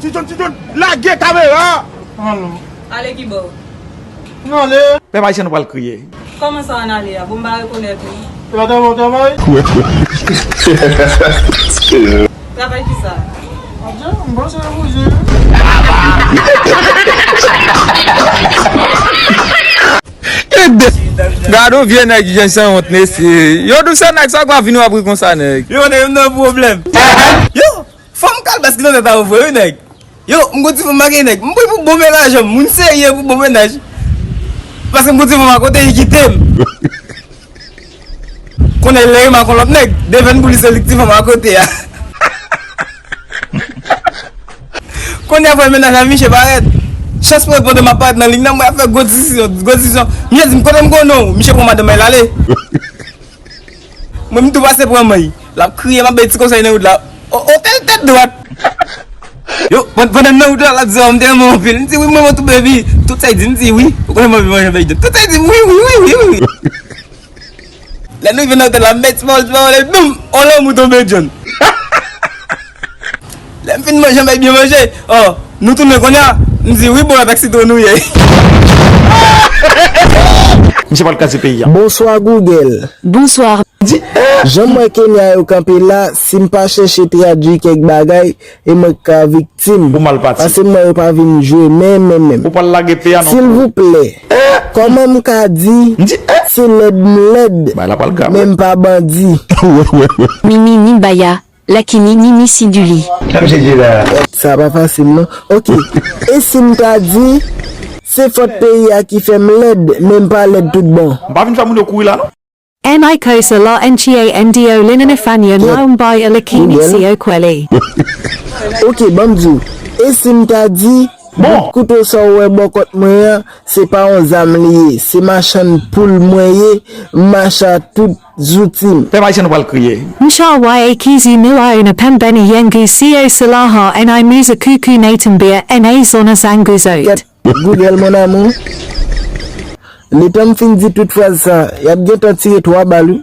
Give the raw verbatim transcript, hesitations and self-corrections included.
Titon, Titon, lage kamera! Alo. Ale ki bò? N ale. Pèp ayisyen, nou pral kriye. Kòman sa ann ale a? Bon, m pa rekonèt ou. E pa travay w travay? Travay ki sa? Adje, m panse se pou je. Gade yon vye nèg ki gen sanwont, mesye. Yo, dousa nèg, sa kwa vin w ap ri konsa, nèg? Yo, nèg, m nan pwoblèm. Yo, fò m kalbas ki nan tèt a ou vre, wi, nèg. Yo, m gon ti fanm ak nèg. M pran pou bon mennaj, moun serye pou bon mennaj. Paske m gon ti fanm akote, li kite m. Konnen lè yo m ak yon lòt nèg, devan pou li se li k ti fanm akote a. Kounye a fè mennaj la, misye parèt. Chans mwen pandan m ap parèt nan liy nan, mwen ap fè gwo diskisyon, gwo diskisyon. Misye di m, "Kote m konnen w?" Misye pran madanm mwen, l ale. Mwen, m tou pase pran mwen. L ap kriye, m ap bay ti konsèy nan wout la. O, otèl tèt dwat. Yo, pandan m nan wout la, l ap di, "Oh, m te renmen w anpil." M di, "Wi, mwen, mwen tou, baby." Tout sa l di, m di, "Wi." Ou konnen mwen, mwen, mwen, tout sa l di, "Wi, wi, wi, wi, wi." Lè nou rive nan otèl la, m bay ti pawòl, ti pawòl, epi boum, on lanmou tonbe, John. Lè m fin manje, m bay byen manje. Oh, nou tounen kounye a? M di, "Wi, bon, avèk sitwon nou ye." Misye pral kraze peyi a. Bonswa, Google. Bonswa. Jan m wè Kenya yo kanpe la, si m pa chèche tradui kèk bagay, e mwen k ka viktim. Ou mal pati. Paske m wè yo pa vin jwe menm, menm, menm. Ou pral lage peyi a non. Silvouplè, kòman m ka di se lèd m lèd, men m pa bandi? Mimi ni baya, lakini ni ni sidili. Sa pa fasil, non. Ok. E si m ta di, se fòt peyi a ki fè m lèd, men m pa lèd tout bon? M pa vin fè moun yo kouri la, non. N I kosa la N G A N D O linen ifanya na mbaya lakini siyo kweli. Ok, ban m di w. E si m ta di, bout kouto sa w wè bò kòt mwen an, se pa yon zam li ye, se machann poul mwen ye, m mache a tout zouti m. Pèp ayisyen, nou pral kriye. Msha wa ekizi miwa una pembeni yengu siyo salaha N I muza kuku na tambia N A zona zangu zote. Google, mon amour. Letan m fin di tout fraz sa, y ap gentan tire twa bal, wi.